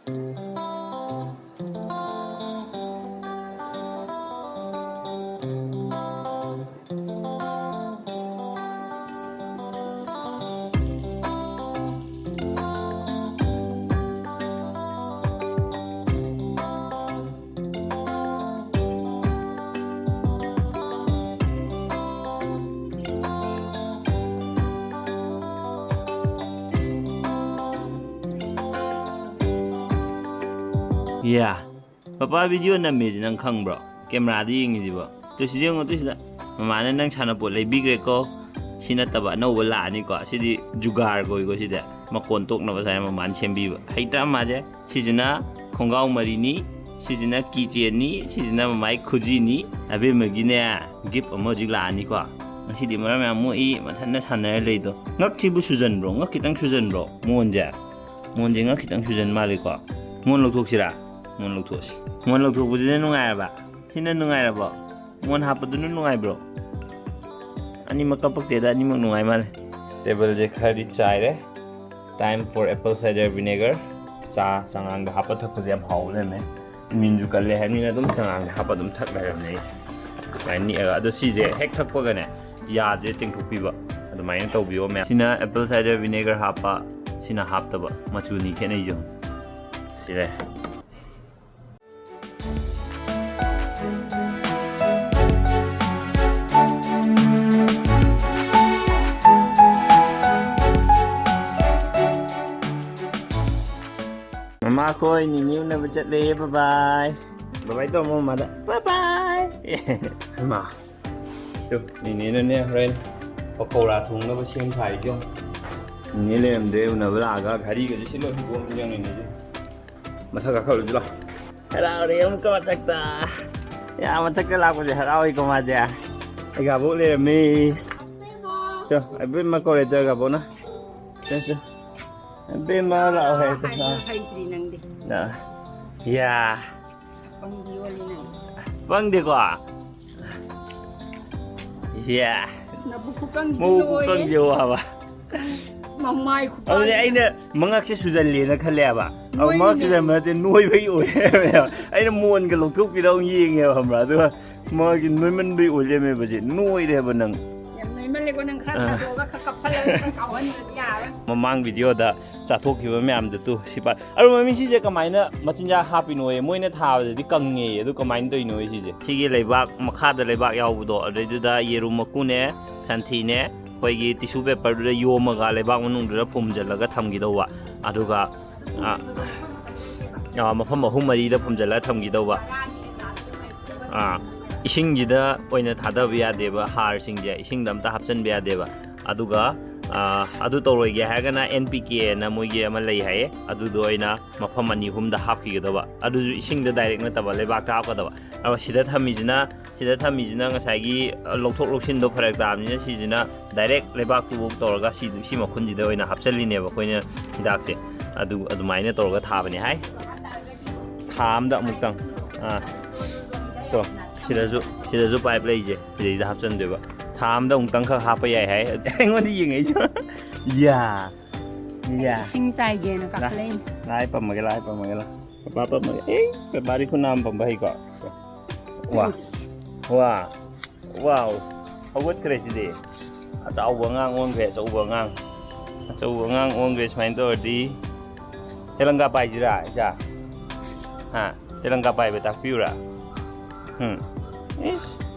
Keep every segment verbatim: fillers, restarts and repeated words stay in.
ꯌꯥ, papa video ꯅꯝꯃꯦꯁꯤ ꯅꯪ ꯈꯪꯕ꯭ꯔꯣ? ꯀꯦꯃꯦꯔꯥꯗ ꯌꯦꯡꯉꯤꯁꯤꯕꯣ? ꯇꯨ ꯁꯤꯗ ꯌꯦꯡꯉꯣ, ꯇꯨ ꯁꯤꯗ꯫ ꯃꯃꯥꯅ ꯅꯪ ꯁꯥꯟꯅꯄꯣꯠ ꯂꯩꯕꯤꯈ꯭ꯔꯦꯀꯣ꯫ ꯁꯤ ꯅꯠꯇꯕ ꯑꯅꯧꯕ ꯂꯥꯛꯑꯅꯤꯀꯣ꯫ ꯁꯤꯗꯤ ꯖꯨꯒꯥꯔ ꯀꯧꯏꯀꯣ ꯁꯤꯗ꯫ ꯃꯀꯣꯟ ꯇꯣꯛꯅꯕ ꯁꯥꯏ ꯃꯃꯥꯅ ꯁꯦꯝꯕꯤꯕ꯫ ꯍꯩꯇ꯭ꯔꯥ ꯃꯥꯁꯦ? ꯁꯤꯁꯤꯅ ꯈꯣꯡꯒ꯭ꯔꯥꯎ ꯃꯔꯤꯅꯤ, ꯁꯤꯁꯤꯅ keychainꯅꯤ, ꯁꯤꯁꯤꯅ ꯃꯃꯥꯏ ꯈꯨꯖꯤꯅꯤ꯫ ꯑꯕꯦꯝꯃꯒꯤꯅꯦ gift ꯑꯃ ꯍꯧꯖꯤꯛ ꯂꯥꯛꯑꯅꯤꯀꯣ꯫ ꯉꯁꯤꯗꯤ ꯃꯔꯝ ꯌꯥꯝ ꯃꯣꯛꯏ, ꯃꯊꯟꯇ ꯁꯥꯟꯅꯔ ꯂꯩꯗꯣ꯫ ꯉꯛꯁꯤꯕꯨ ꯁꯨꯖꯟꯕ꯭ꯔꯣ? ꯉꯛ ꯈꯤꯇꯪ ꯁꯨꯖꯟꯕ꯭ꯔꯣ? ꯃꯣꯟꯁꯦ? ꯃꯣꯟꯁꯦ ꯉꯛ ꯈꯤꯇꯪ ꯁꯨꯖꯟ ꯃꯥꯜꯂꯤꯀꯣ꯫ ꯃꯣꯟ ꯂꯧꯊꯣꯛꯁꯤꯔꯥ? ꯃꯣꯟ ꯂꯧꯊꯣꯛꯑꯁꯤ꯫ ꯃꯣꯟ ꯂꯧꯊꯣꯛꯄꯁꯤꯅ ꯅꯨꯡꯉꯥꯏꯔꯕ? ꯁꯤꯅ ꯅꯨꯡꯉꯥꯏꯔꯕꯣ? ꯃꯣꯟ ꯍꯥꯞꯄꯗꯨꯅ ꯅꯨꯡꯉꯥꯏꯕ꯭ꯔꯣ? ꯑꯅꯤꯃꯛ ꯀꯞꯄꯛꯇꯦꯗ, ꯑꯅꯤꯃꯛ ꯅꯨꯡꯉꯥꯏ ꯃꯥꯜꯂꯦ꯫ ꯇꯦꯕꯜꯁꯦ ꯈꯔꯗꯤ ꯆꯥꯏꯔꯦ꯫ Time for apple cider vinegar꯫ ꯆꯥ ꯆꯉꯥꯡꯗ ꯍꯥꯞꯄ ꯊꯛꯄꯁꯦ ꯌꯥꯝ ꯍꯥꯎꯕ ꯂꯩꯔꯝꯃꯦ꯫ ꯏꯃ꯭ꯌꯨꯟꯁꯨ ꯀꯜꯂꯦ ꯍꯥꯏꯕꯅꯤꯅ ꯑꯗꯨꯝ ꯆꯉꯥꯡꯗ ꯍꯥꯞꯄ ꯑꯗꯨꯝ ꯊꯛ ꯂꯩꯔꯕꯅꯦ ꯑꯩ꯫ ꯁꯨꯃꯥꯏꯅ ꯅꯤꯛꯑꯒ꯫ ꯑꯗꯣ ꯁꯤꯁꯦ ꯍꯦꯛ ꯊꯛꯄꯒꯅꯦ ꯌꯥꯁꯦ ꯇꯦꯡꯊꯣꯛꯄꯤꯕ꯫ ꯑꯗꯨꯃꯥꯏꯅ ꯇꯧꯕꯤꯌꯣ ꯃꯌꯥꯝ꯫ ꯁꯤꯅ apple cider vinegar ꯍꯥꯞꯄ, ꯁꯤꯅ ꯍꯥꯞꯇꯕ꯫ ꯃꯆꯨ ꯑꯅꯤ ꯈꯦꯠꯅꯩꯁꯦ ꯌꯦꯡꯉꯨ꯫ ꯁꯤ ꯂꯩꯔꯦ꯫ ꯃꯃꯥ ꯈꯣꯏ ꯅꯤꯅꯦ ꯎꯅꯕ ꯆꯠꯂꯦ꯫ Bye bye꯫ Bye bye ꯇꯧꯔꯝꯃꯣ ꯃꯃꯥꯗ꯫ Bye bye꯫ ꯍꯩꯃꯥ꯫ ꯇꯨ, ꯅꯤꯅꯦꯅꯅꯦ ꯍꯣꯔꯦꯟ ꯄꯀꯧꯔꯥ ꯊꯣꯡꯅꯕ ꯁꯦꯝ ꯁꯥꯔꯤꯁꯦ ꯌꯦꯡꯉꯨ꯫ ꯅꯤꯅꯦ ꯂꯩꯔꯝꯗ꯭ꯔꯦ ꯎꯅꯕ ꯂꯥꯛꯑꯒ꯫ ꯘꯔꯤꯒꯁꯦ ꯁꯤ ꯂꯣꯏ ꯍꯨꯟꯗꯣꯛꯑꯝꯃꯤ ꯌꯦꯡꯉꯨ ꯅꯤꯅꯦꯁꯦ꯫ ꯃꯊꯛ ꯀꯥꯈꯠꯂꯨꯁꯤ ꯂꯥꯎ꯫ ꯍꯔꯥꯎꯔꯦ ꯑꯃꯨꯛꯀ ꯃꯊꯛꯇ꯫ ꯌꯥ, ꯃꯊꯛꯇ ꯂꯥꯛꯄꯁꯦ ꯍꯔꯥꯎꯏꯀꯣ ꯃꯥꯗꯤ꯫ ꯑꯩꯒꯥꯕꯣꯛ ꯂꯩꯔꯝꯃꯤ꯫ ꯆꯣ, ꯑꯕꯦꯝꯃ ꯀꯧꯔꯦ ꯇꯧ ꯑꯩꯒꯥꯕꯣꯛꯅ꯫ ꯆꯣ, ꯆꯣ꯫ ꯑꯕꯦꯝꯃ ꯂꯥꯛꯑꯣ ꯍꯥꯏ꯫ ꯍꯥꯏꯕ ꯍꯩꯇ꯭ꯔꯤ ꯅꯪꯗꯤ꯫ ꯌꯥ꯫ ꯄꯪꯗꯤ ꯑꯣꯜꯂꯤ ꯅꯪ꯫ ꯄꯪꯗꯦꯀꯣ? ꯌꯥ꯫ ꯅꯕꯨꯛ ꯈꯨꯀꯪꯁꯤꯗꯤ ꯃꯕꯨꯛ ꯂꯣꯏꯔꯦ꯫ ꯈꯨꯀꯪꯁꯦ ꯋꯥꯕ꯫ ꯃꯥꯏ ꯈꯨꯄꯥꯛ ꯑꯗꯨꯅꯦ ꯑꯩꯅ ꯃꯉꯛꯁꯦ ꯁꯨꯖꯜꯂꯦꯅ ꯈꯜꯂꯦꯕ꯫ ꯑꯗꯨ ꯃꯉꯛ ꯅꯣꯏꯅꯦ꯫ ꯁꯨꯖꯟꯕ ꯅꯠꯇꯦ, ꯅꯣꯏꯕꯒꯤ ꯑꯣꯏ ꯂꯩꯔꯝꯃꯦꯕ꯫ ꯑꯩꯅ ꯃꯣꯟꯒ ꯂꯧꯊꯣꯛꯄꯤꯔ ꯑꯃꯨꯛ ꯌꯦꯡꯉꯦꯕ, ꯈꯪꯕ꯭ꯔꯥ? ꯑꯗꯨꯒ ꯃꯥꯒꯤ ꯅꯣꯏꯃꯟꯕꯒꯤ ꯑꯣꯏ ꯂꯩꯔꯝꯃꯦꯕ꯫ ꯁꯦ ꯅꯣꯏꯔꯦꯕ ꯅꯪ꯫ ꯌꯥꯝ ꯅꯣꯏꯃꯜꯂꯦꯀꯣ ꯅꯪ꯫ ꯈꯔ ꯑꯥ꯫ ꯊꯥꯗꯣꯛꯑꯒ ꯈꯔ ꯀꯞꯍꯜꯂꯒ ꯈꯔ ꯀꯥꯎꯍꯟꯗ꯭ꯔꯗꯤ ꯌꯥꯔꯣꯏ꯫ ꯃꯃꯥꯡ ꯚꯤꯗꯤꯑꯣꯗ ꯆꯥꯊꯣꯛꯈꯤꯕ ꯃꯌꯥꯝꯗꯨ ꯇꯨ ꯁꯤ ꯄꯥ-, ꯑꯔꯨ ꯃꯃꯤ ꯁꯤꯁꯦ ꯀꯃꯥꯏꯅ ꯃꯆꯤꯟꯖꯥꯛ ꯍꯥꯞꯄꯤꯅꯣꯌꯦ? ꯃꯣꯏꯅ ꯊꯥꯕꯗꯗꯤ ꯀꯪꯉꯦꯌꯦ, ꯑꯗꯨ ꯀꯃꯥꯏꯅ ꯇꯧꯔꯤꯅꯣ ꯁꯤꯁꯦ? ꯁꯤꯒꯤ ꯂꯩꯕꯥꯛ, ꯃꯈꯥꯗ ꯂꯩꯕꯥꯛ ꯌꯥꯎꯕꯗꯣ, ꯑꯗꯨꯗꯩꯗꯨꯗ ꯌꯦꯔꯨꯝ ꯃꯀꯨꯅꯦ, ꯁꯟꯊꯤꯅꯦ, ꯑꯩꯈꯣꯏꯒꯤ ꯇꯤꯁꯨ ꯄꯦꯄꯔꯗꯨꯗ ꯌꯣꯝꯃꯒ ꯂꯩꯕꯥꯛ ꯃꯅꯨꯡꯗꯨꯗ ꯐꯨꯝꯖꯤꯜꯂꯒ ꯊꯝꯈꯤꯗꯧꯕ꯫ ꯑꯗꯨꯒ, ꯑꯥ, ꯑꯥ, ꯃꯐꯝ ꯑꯍꯨꯝ ꯃꯔꯤꯗ ꯐꯨꯝꯖꯤꯜꯂꯒ ꯊꯝꯈꯤꯗꯧꯕ꯫ ꯑꯥ, ꯏꯁꯤꯡꯁꯤꯗ ꯑꯣꯏꯅ ꯊꯥꯗꯕ ꯌꯥꯗꯦꯕ, ꯍꯥꯔꯁꯤꯡꯁꯦ ꯏꯁꯤꯡꯗ ꯑꯝꯇ ꯍꯥꯞꯆꯤꯟꯕ ꯌꯥꯗꯦꯕ꯫ ꯑꯗꯨꯒ, ꯑꯥ, ꯑꯗꯨ ꯇꯧꯔꯣꯏꯒꯦ ꯍꯥꯏꯔꯒꯅ ꯑꯦꯟ ꯄꯤ ꯀꯦ ꯑꯅ ꯃꯣꯏꯒꯤ ꯑꯃ ꯂꯩ ꯍꯥꯏꯌꯦ, ꯑꯗꯨꯗꯣ ꯑꯣꯏꯅ ꯃꯐꯝ ꯑꯅꯤ ꯑꯍꯨꯝꯗ ꯍꯥꯞꯈꯤꯒꯗꯕ꯫ ꯑꯗꯨꯁꯨ ꯏꯁꯤꯡꯗ ꯗꯥꯏꯔꯦꯛ ꯅꯠꯇꯕ, ꯂꯩꯕꯥꯛꯇ ꯍꯥꯞꯀꯗꯕ꯫ ꯑꯗꯣ ꯁꯤꯗ ꯊꯝꯃꯤꯁꯤꯅ, ꯁꯤꯗ ꯊꯝꯃꯤꯁꯤꯅ ꯉꯁꯥꯏꯒꯤ, ꯑ, ꯂꯧꯊꯣꯛ ꯂꯧꯁꯤꯟꯗꯣ ꯐꯔꯛ ꯇꯥꯕꯅꯤꯅ, ꯁꯤꯁꯤꯅ ꯗꯥꯏꯔꯦꯛ ꯂꯩꯕꯥꯛꯇꯨꯐꯥꯎ ꯇꯧꯔꯒ ꯁꯤ, ꯁꯤ ꯃꯈꯨꯟꯁꯤꯗ ꯑꯣꯏꯅ ꯍꯥꯞꯆꯜꯂꯤꯅꯦꯕ ꯑꯩꯈꯣꯏꯅ ꯍꯤꯗꯥꯛꯁꯦ꯫ ꯑꯗꯨ ꯑꯗꯨꯃꯥꯏꯅ ꯇꯧꯔꯒ ꯊꯥꯕꯅꯦ ꯍꯥꯏ꯫ ꯊꯥ ꯑꯃꯗ ꯑꯃꯨꯛꯇꯪ꯫ ꯑꯥ꯫ ꯇꯣ, ꯁꯤꯗꯁꯨ, ꯁꯤꯗꯁꯨ ꯄꯥꯏꯞ ꯂꯩꯁꯦ, ꯁꯤꯗꯩꯁꯤꯗ ꯍꯥꯞꯆꯟꯗꯣꯏꯕ꯫ ꯊꯥ ꯑꯃꯗ ꯑꯃꯨꯛꯇꯪ ꯈꯛ ꯍꯥꯞꯄ ꯌꯥꯏ ꯍꯥꯏ꯫ ꯑꯩꯉꯣꯟꯗ ꯌꯦꯡꯉꯛꯏꯁꯦ꯫ ꯌꯥ꯫ ꯌꯥ꯫ ꯏꯁꯤꯡ ꯆꯥꯏꯒꯦꯅ ꯂꯥ-, ꯀꯥꯈꯠꯂꯛꯏꯅꯦ꯫ ꯂꯥꯏ ꯄꯝꯃꯒꯦ, ꯂꯥꯏ ꯄꯝꯃꯒꯦ, ꯂꯥ꯫ ꯄꯄꯥ ꯄꯝꯃꯒꯦ꯫ ꯑꯦ, ꯄꯄꯥꯗꯤ ꯈꯨꯠꯅꯥꯝ ꯄꯝꯕ ꯍꯩꯀꯣ꯫ ꯋꯥ꯫ ꯋꯥ꯫ ꯋꯥꯎ꯫ ꯍꯧꯒꯠꯈ꯭ꯔꯦ ꯁꯤꯗꯤ꯫ ꯑꯆꯧꯕ ꯑꯉꯥꯡ ꯑꯣꯟꯈ꯭ꯔꯦ, ꯑꯆꯧꯕ ꯑꯉꯥꯡ꯫ ꯑꯆꯧꯕ ꯑꯉꯥꯡ ꯑꯣꯟꯈ꯭ꯔꯦ ꯁꯨꯃꯥꯏꯅ ꯇꯧꯔꯗꯤ꯫ ꯇꯦꯂꯪꯒꯥ ꯄꯥꯏꯁꯤꯔꯥ, ꯏꯆꯥ? ꯍꯥ? ꯇꯦꯂꯪꯒꯥ ꯄꯥꯏꯕ ꯇꯥꯛꯄꯤꯌꯨꯔꯥ? ꯎꯝ꯫ ꯏꯁ,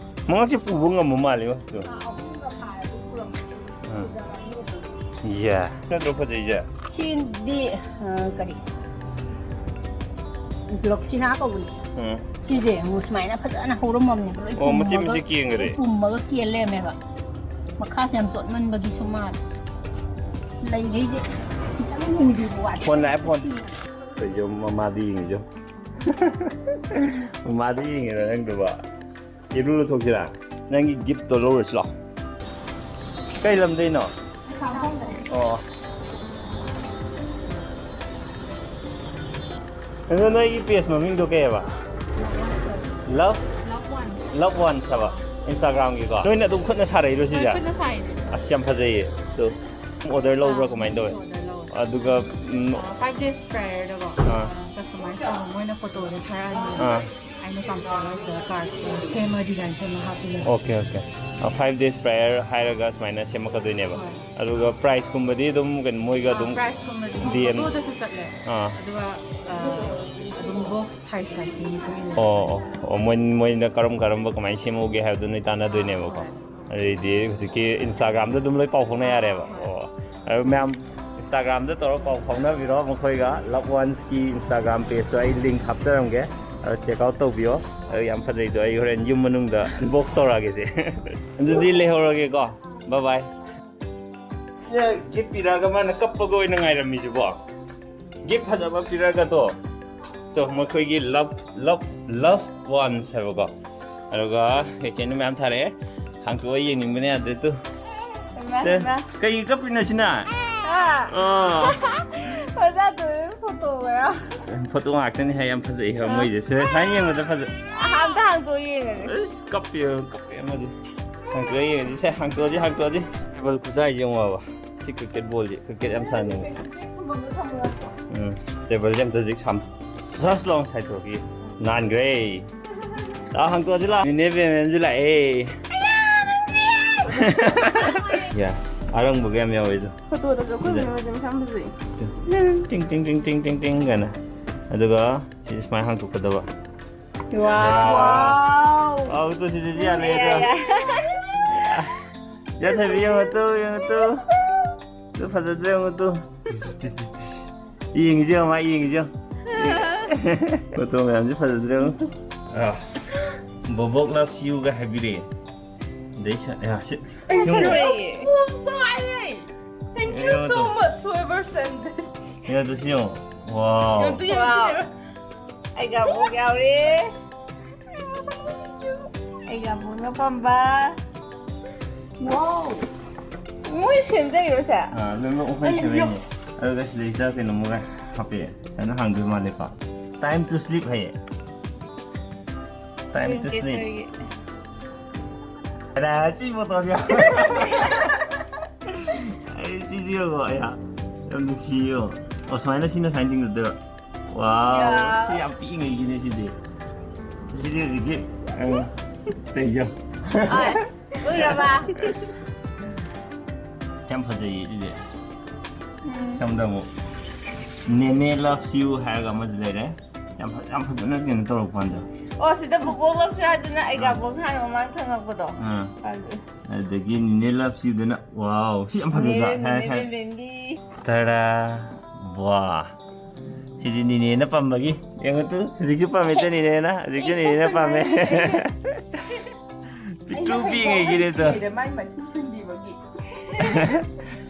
ꯃꯉꯛꯁꯦ ꯄꯨꯕ ꯉꯝꯕ ꯃꯥꯜꯂꯦ ꯃꯥꯁꯨ꯫ ꯎꯝ꯫ ꯌꯥ꯫ ꯅꯠꯇ꯭ꯔꯣ ꯐꯖꯩꯁꯦ? ꯁꯤꯗꯤ, ꯑ, ꯀꯔꯤ? ꯒ꯭ꯂꯣꯛꯁꯤꯅꯥ ꯀꯧꯕꯅꯦ꯫ ꯎꯝ꯫ ꯁꯤꯁꯦ ꯑꯃꯨꯛ ꯁꯨꯃꯥꯏꯅ ꯐꯖꯅ ꯍꯧꯔꯝꯃꯕꯅꯦꯕ꯫ ꯂꯣꯏ ꯑꯣ, ꯃꯆꯦꯠ ꯄꯨꯝꯃꯒ, ꯃꯆꯦꯠ ꯀꯦꯟꯈꯔꯦ꯫ ꯂꯣꯏ ꯄꯨꯝꯃꯒ ꯀꯦꯟ ꯂꯩꯔꯝꯃꯦꯕ꯫ ꯃꯈꯥꯁꯦ ꯌꯥꯝ ꯆꯣꯠꯃꯟꯕꯒꯤꯁꯨ ꯃꯥꯜꯂꯦ꯫ ꯂꯩꯈꯩꯁꯦ ꯈꯤꯇꯪ ꯃꯨꯟꯈꯤꯕ ꯋꯥꯠꯂꯦ꯫ ꯐꯣꯟ ꯂꯥꯛꯑꯦ, ꯐꯣꯟ꯫ ꯁꯤ ꯀꯩꯅꯣ ꯃꯃꯥꯗꯤ ꯌꯦꯡꯉꯤꯁꯦ? ꯃꯃꯥꯗꯤ ꯌꯦꯡꯉꯤꯔꯣ ꯅꯪꯗꯨꯕꯣ? ꯏꯔꯨ ꯂꯨꯊꯣꯛꯁꯤꯔꯥ? ꯅꯪꯒꯤ ꯒꯤꯐꯇꯣ ꯂꯧꯔꯨꯁꯤ ꯂꯥꯎ꯫ ꯀꯩ ꯂꯝꯗꯩꯅꯣ? ꯑꯣ꯫ ꯑꯗꯣ ꯅꯣꯏꯒꯤ ꯄꯦꯖ ꯃꯃꯤꯡꯗꯣ ꯀꯩ ꯍꯥꯏꯕ? Love? Love Ones ꯍꯥꯏꯕ? Instagramꯒꯤꯀꯣ? ꯅꯣꯏꯅ ꯑꯗꯨꯝ ꯈꯨꯠꯅ ꯁꯥꯔꯛꯏꯔꯣ ꯁꯤꯁꯦ? ꯍꯣꯏ, ꯈꯨꯠꯅ ꯁꯥꯏꯅꯦ꯫ ꯑꯁ, ꯌꯥꯝ ꯐꯖꯩꯌꯦ꯫ ꯑꯗꯣ ꯑꯣꯔꯗꯔ ꯂꯧꯕ꯭ꯔꯥ, ꯀꯃꯥꯏꯅ ꯇꯧꯋꯦ? ꯑꯣꯔꯗꯔ ꯂꯧꯋꯦ꯫ ꯑꯗꯨꯒ ꯎꯝ, ꯐꯥꯏꯚ ꯗꯦꯖ ꯄ꯭ꯔꯥꯏꯌꯔꯗꯀꯣ, ꯑꯥ꯫ ꯀꯁꯇꯃꯥꯏꯁ ꯇꯧꯕ ꯃꯣꯏꯅ ꯐꯣꯇꯣꯗꯣ ꯊꯥꯔꯛꯑꯅꯤ꯫ ꯑꯥ꯫ ꯑꯩꯅ ꯀꯝꯄ꯭ꯌꯨꯇꯔꯗ ꯀꯥꯔꯠꯇꯣ ꯁꯦꯝꯃ, ꯗꯤꯖꯥꯏꯟ ꯁꯦꯝꯃ ꯍꯥꯞꯄꯤꯅꯦ꯫ Okay, okay. Five days prior ꯍꯥꯏꯔꯒ ꯁꯨꯃꯥꯏꯅ ꯁꯦꯝꯃꯛꯀꯗꯣꯏꯅꯦꯕ꯫ ꯍꯣꯏ꯫ ꯑꯗꯨꯒ ꯄ꯭ꯔꯥꯏꯁꯀꯨꯝꯕꯗꯤ ꯑꯗꯨꯝ ꯀꯩꯅꯣ ꯃꯣꯏꯒ ꯑꯗꯨꯝ ꯄ꯭ꯔꯥꯏꯁꯀꯨꯝꯕꯗꯤ ꯗꯤ ꯑꯦꯝ꯫ ꯐꯣꯇꯣꯗꯁꯨ ꯆꯠꯂꯦ꯫ ꯑꯥ꯫ ꯑꯗꯨꯒ ꯑꯗꯨꯝ ꯕꯣꯛꯁ ꯁꯥꯏꯖ ꯁꯥꯏꯖꯀꯤ ꯃꯇꯨꯡ ꯏꯟꯅ꯫ ꯑꯣ ꯑꯣ ꯑꯣ ꯃꯣꯏ ꯃꯣꯏꯅ ꯀꯔꯝ ꯀꯔꯝꯕ ꯀꯃꯥꯏꯅ ꯁꯦꯝꯍꯧꯒꯦ ꯍꯥꯏꯕꯗꯣ ꯅꯣꯏ ꯇꯥꯟꯅꯗꯣꯏꯅꯦꯕꯀꯣ꯫ ꯍꯣꯏ꯫ ꯑꯗꯩꯗꯤ ꯍꯧꯖꯤꯛꯀꯤ ꯏꯟꯁꯇꯥꯒ꯭ꯔꯥꯝꯗ ꯑꯗꯨꯝ ꯂꯣꯏ ꯄꯥꯎ ꯐꯥꯎꯅ ꯌꯥꯔꯦꯕ꯫ ꯑꯣ꯫ ꯑꯗꯨ ꯃꯌꯥꯝ ꯏꯟꯁꯇꯥꯒ꯭ꯔꯥꯝꯗ ꯇꯧꯔꯒ ꯄꯥꯎ ꯐꯥꯎꯅꯕꯤꯔꯣ ꯃꯈꯣꯏꯒ꯫ ꯂꯞ ꯋꯥꯟꯁꯀꯤ ꯏꯟꯁꯇꯥꯒ꯭ꯔꯥꯝ ꯄꯦꯖꯇꯣ ꯑꯩ ꯂꯤꯡ ꯍꯥꯞꯆꯔꯝꯒꯦ꯫ ꯑꯗꯣ ꯆꯦꯛ ꯑꯥꯎꯠ ꯇꯧꯕꯤꯌꯣ꯫ ꯑꯗꯨ ꯌꯥꯝ ꯐꯖꯩꯗꯣ ꯑꯩ ꯍꯣꯔꯦꯟ ꯌꯨꯝ ꯃꯅꯨꯡꯗ ꯑꯟꯕꯣꯛꯁ ꯇꯧꯔꯛꯑꯒꯦꯁꯦ꯫ ꯑꯗꯨꯗꯤ ꯂꯩꯍꯧꯔꯒꯦꯀꯣ꯫ ꯕꯥꯏ ꯕꯥꯏ꯫ ꯒꯤꯐ ꯄꯤꯔꯛꯑꯒ ꯃꯥꯅ ꯀꯞꯄꯒ ꯑꯣꯏꯅ ꯉꯥꯏꯔꯝꯃꯤꯁꯤꯕꯣ꯫ ꯒꯤꯐ ꯐꯖꯕ ꯄꯤꯔꯛꯑꯒꯗꯣ꯫ ꯇꯣ ꯃꯈꯣꯏꯒꯤ ꯂꯞ ꯂꯞ ꯂꯞ ꯋꯥꯟꯁ ꯍꯥꯏꯕꯀꯣ꯫ ꯑꯗꯨꯒ ꯀꯩ ꯀꯩꯅꯣ ꯃꯌꯥꯝ ꯊꯥꯔꯛꯑꯦ꯫ ꯍꯥꯡꯇꯣꯛꯑ ꯌꯦꯡꯅꯤꯡꯕꯅ ꯌꯥꯗ꯭ꯔꯦ ꯇꯨ꯫ ꯍꯩꯃꯥ, ꯇꯦ, ꯍꯩꯃꯥ꯫ ꯀꯩꯒꯤ ꯀꯞꯄꯤꯅꯣ ꯁꯤꯅ? ꯑꯥ꯫ ꯑꯥ꯫ ꯐꯖꯗꯣꯏ ꯐꯣꯇꯣ ꯃꯌꯥꯝ꯫ ꯐꯣꯇꯣ ꯉꯥꯛꯇꯅꯤ ꯍꯥꯏ, ꯌꯥꯝ ꯐꯖꯩ ꯍꯥꯏꯕ ꯑꯥ꯫ ꯃꯣꯏꯁꯦ꯫ ꯁꯦ, ꯁꯨꯃꯥꯏꯅ ꯌꯦꯡꯕꯗ ꯐꯖ-꯫ ꯑꯝꯇ ꯍꯥꯡꯇꯣꯛꯑ ꯌꯦꯡꯉꯒꯦ꯫ ꯑꯁ, ꯀꯞꯄꯤ, ꯀꯞꯄꯤ ꯑꯃꯗꯤ꯫ ꯍꯥꯡꯇꯣꯛꯑ ꯌꯦꯡꯉꯁꯤ, ꯁꯦ, ꯍꯥꯡꯇꯣꯛꯑꯁꯤ, ꯍꯥꯡꯇꯣꯛꯑꯁꯤ꯫ ꯇꯦꯕꯜ ꯈꯨꯖꯥꯏꯁꯦ ꯌꯦꯡꯉꯣꯕ꯫ ꯁꯤ ꯀ꯭ꯔꯤꯀꯦꯠ ꯕꯣꯜꯁꯦ, ꯀ꯭ꯔꯤꯀꯦꯠ ꯌꯥꯝ ꯁꯥꯟꯅꯅꯤꯡꯉꯦ꯫ ꯎꯝ, ꯇꯦꯕꯜꯁꯦ ꯑꯝꯇ ꯍꯧꯖꯤꯛ ꯁꯝ-, ꯁꯁ ꯂꯥꯎꯅ ꯁꯥꯏꯊꯣꯛꯈꯤ꯫ ꯅꯥꯟꯈ꯭ꯔꯦ꯫ ꯂꯥꯛꯑꯣ, ꯍꯥꯡꯇꯣꯛꯑꯁꯤ ꯂꯥꯛꯑꯣ꯫ ꯅꯦꯅꯦ ꯕꯦꯝꯕꯦꯝꯁꯨ ꯂꯥꯛꯑꯦ꯫ ꯌꯥ, ꯑꯔꯪꯕꯒ ꯌꯥꯝ ꯌꯥꯎꯋꯦ ꯑꯗꯣ꯫ ꯐꯣꯇꯣꯗꯁꯨ ꯑꯩꯈꯣꯏ ꯁꯤꯗ꯫ ꯃꯦꯝ ꯍꯣꯏꯁꯦ ꯃꯁꯥ ꯌꯥꯝ ꯐꯖꯩ꯫ ꯇꯤꯡ, ꯇꯤꯡ, ꯇꯤꯡ, ꯇꯤꯡ, ꯇꯤꯡ, ꯇꯤꯡ ꯀꯥꯏꯅ꯫ ꯑꯗꯨꯒ ꯁꯤ ꯁꯨꯃꯥꯏꯅ ꯍꯥꯡꯇꯣꯛꯀꯗꯕ꯫ ꯋꯥꯎ꯫ ꯋꯥꯎ, ꯇꯨ ꯁꯤꯗꯁꯨ ꯌꯥꯜꯂꯦ, ꯑꯗꯣ꯫ ꯌꯥꯏ, ꯌꯥꯏ꯫ ꯌꯥꯊꯕꯤ ꯌꯦꯡꯉꯨ ꯇꯨ, ꯌꯦꯡꯉꯨ ꯇꯨ꯫ ꯇꯨ ꯐꯖꯗ꯭ꯔꯦ ꯌꯦꯡꯉꯨ ꯇꯨ꯫ ꯌꯦꯡꯉꯤꯁꯦ ꯌꯦꯡꯉꯨ, ꯃꯥ ꯌꯦꯡꯉꯤꯁꯦ ꯌꯦꯡꯉꯨ꯫ ꯐꯣꯇꯣ ꯃꯌꯥꯝꯁꯦ ꯐꯖꯗ꯭ꯔꯦ ꯌꯦꯡꯉꯨ꯫ ꯑꯥ, ꯕꯣꯕꯣꯛ loves youꯒ ꯍꯥꯏꯕꯤꯔꯛꯑꯦ꯫ ꯑꯗꯩ ꯁ-, ꯑꯌꯥ, ꯁꯤ-, ꯑꯩ ꯌꯦꯡꯉꯨ꯫ ꯐꯖꯩꯌꯦ꯫ Thank you so much, whoever sent this. ꯌꯦꯡꯉꯨ ꯇꯨ, ꯁꯤ ꯌꯦꯡꯉꯨ꯫ ꯋꯥꯎ꯫ ꯌꯦꯡꯉꯨ ꯇꯨ, ꯌꯦꯡꯉꯨ ꯇꯨ, ꯋꯥꯎ꯫ ꯌꯦꯡꯉꯨ ꯇꯨ꯫ ꯑꯩꯒ ꯑꯃꯨꯛ ꯌꯥꯎꯔꯦ꯫ ꯑꯩꯒ ꯑꯃꯨꯛꯅ ꯄꯝꯕ꯫ ꯋꯥꯎ꯫ ꯃꯣꯏ ꯁꯦꯝꯖꯩꯔꯣ ꯁꯦ? ꯑꯥ, ꯂꯣꯏꯅꯃꯛ ꯑꯩꯈꯣꯏ ꯑꯩ ꯁꯦꯝꯃꯛꯏꯅꯦ꯫ ꯑꯗꯨꯒ ꯁꯤꯗꯩꯁꯤꯗ ꯀꯩꯅꯣꯝꯃꯒ ꯍꯥꯞꯄꯛꯑꯦ꯫ ꯁꯨꯃꯥꯏꯅ ꯍꯥꯡꯗꯣꯏ ꯃꯥꯜꯂꯦꯀꯣ꯫ Time to sleep ꯍꯥꯏꯌꯦ꯫ Time to sleep꯫ ꯀꯦꯟꯁꯔꯒꯤ꯫ ꯑꯗ ꯁꯤ ꯐꯣꯇꯣꯁꯦ꯫ ꯁꯤꯁꯤꯒꯀꯣ, ꯑꯩꯍꯥ, ꯌꯥꯝ ꯅꯨꯡꯁꯤꯌꯦ꯫ ꯑꯣ, ꯁꯨꯃꯥꯏꯅ ꯁꯤꯅ ꯁꯨꯃꯥꯏꯅ ꯆꯤꯡꯗꯣꯏꯕ꯫ ꯋꯥꯎ, ꯌꯥ꯫ ꯁꯤ ꯌꯥꯝ ꯄꯤꯛꯏꯉꯩꯒꯤꯅꯦ ꯁꯤꯗꯤ꯫ ꯁꯤꯗꯤ ꯍꯧꯖꯤꯛꯀꯤ, ꯑ, ꯇꯩꯖꯧ꯫ ꯑꯥꯏ, ꯎꯔꯕ? ꯌꯥꯝ ꯐꯖꯩꯌꯦ ꯁꯤꯗꯤ꯫ ꯎꯝ꯫ ꯁꯣꯝꯗ ꯑꯃꯨꯛ Nene loves you ꯍꯥꯏꯔꯒ ꯑꯃꯁꯨ ꯂꯩꯔꯦ꯫ ꯌꯥꯝ ꯐ-, ꯌꯥꯝ ꯐꯖꯅ ꯀꯩꯅꯣ ꯇꯧꯔꯛꯄ ꯀꯥꯟꯗ꯫ ꯑꯣ, ꯁꯤꯗ ꯕꯣꯕꯣꯛ ꯂꯧꯁꯦ ꯍꯥꯏꯗꯨꯅ ꯑꯩꯒ ꯑꯥ꯫ ꯕꯣꯛ ꯍꯥꯟꯅ ꯃꯃꯥꯡ ꯊꯪꯉꯛꯄꯗꯣ꯫ ꯑꯥ꯫ ꯑꯗꯨ꯫ ꯑꯗꯒꯤ Nene loves you ꯗꯨꯅ, ꯋꯥꯎ, ꯁꯤ ꯌꯥꯝ ꯐꯖꯗ꯭ꯔꯥ? ꯅꯦꯅꯦ, ꯍꯥꯏ, ꯅꯦꯅꯦ ꯍꯥꯏ꯫ ꯕꯦꯝꯕꯤ꯫ ꯇꯔꯥ! ꯋꯥ! ꯁꯤꯗꯤ ꯅꯤꯅꯦꯅ ꯄꯥꯝꯕꯒꯤ꯫ ꯌꯦꯡꯉꯨ ꯇꯨ, ꯍꯧꯖꯤꯛꯁꯨ ꯄꯥꯝꯃꯦ ꯇꯨ ꯅꯤꯅꯦꯅ꯫ ꯍꯧꯖꯤꯛꯁꯨ ꯅꯤꯅꯦꯅ ꯄꯥꯝꯃꯦ꯫ ꯄꯤꯛꯇ꯭ꯔꯨ ꯑꯩꯅ ꯄꯤꯛꯏꯉꯩꯒꯤꯅꯦ ꯇꯣ꯫ ꯍꯩꯕ ꯍꯩꯇ꯭ꯔꯤꯉꯩꯗ ꯃꯥꯏ ꯃꯊꯤ ꯁꯨꯝꯕꯤꯕꯒꯤ꯫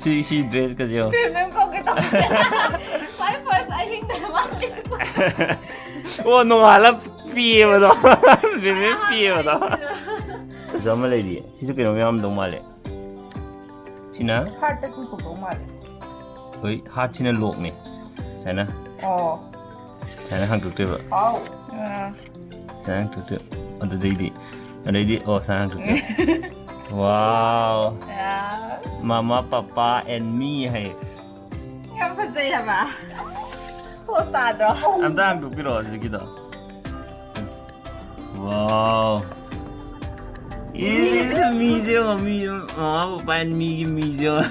ꯁꯤ, ꯁꯤ dress ꯀꯁꯦ ꯌꯦꯡꯉꯨ꯫ ꯕꯦꯝꯕꯦꯝ ꯀꯧꯒꯦ ꯇꯧꯕꯅꯦ꯫ ꯈ꯭ꯋꯥꯏ first ꯑꯍꯤꯡꯗ ꯃꯥ ꯂꯩꯕ꯫ ꯑꯣ, ꯅꯣꯡꯉꯥꯜꯂ ꯄꯤꯌꯦꯕꯗꯣ꯫ ꯕꯦꯝꯕꯦꯝ ꯄꯤꯌꯦꯕꯗꯣ꯫ ꯑꯗꯨ ꯑꯃ ꯂꯩꯔꯤꯌꯦ꯫ ꯁꯤꯁꯨ ꯀꯩꯅꯣꯝ ꯌꯥꯎꯔꯝꯗꯧ ꯃꯥꯜꯂꯦ꯫ ꯁꯤꯅ heart ꯇ ꯆꯤꯡꯊꯣꯛꯇꯧ ꯃꯥꯜꯂꯦ꯫ ꯍꯣꯏ, heart ꯁꯤꯅ lock ꯅꯦ꯫ ꯁꯨꯃꯥꯏꯅ꯫ ꯑꯣ꯫ ꯁꯨꯃꯥꯏꯅ ꯍꯥꯡꯗꯣꯛꯇꯣꯏꯕ꯫ ꯑꯥꯎ꯫ ꯑꯥ꯫ ꯁꯨꯃꯥꯏꯅ ꯍꯥꯡꯗꯣꯛꯇꯣꯏꯕ꯫ ꯑꯗꯨꯗꯩꯗꯤ, ꯑꯗꯩꯗꯤ, ꯑꯣ, ꯁꯨꯃꯥꯏꯅ ꯍꯥꯡꯗꯣꯛꯇꯣꯏꯕ꯫ Wow꯫ Ah. Mama, Papa and me ꯍꯥꯏꯌꯦ꯫ ꯌꯥꯝ ꯐꯖꯩ ꯍꯥꯏꯕ꯫ Pose ꯇꯥꯗ꯭ꯔꯣ? ꯑꯝꯇ ꯍꯥꯡꯗꯣꯛꯄꯤꯔꯛꯑꯣ ꯍꯧꯖꯤꯛꯀꯤꯗꯣ꯫ Wow꯫ ꯏꯁ, ꯃꯤꯁꯦ ꯌꯦꯡꯉꯣ, ꯃꯤ, ꯃꯃꯥ ꯄꯄꯥ ꯃꯤꯒꯤ ꯃꯤꯁꯦ ꯌꯦꯡꯉꯣ꯫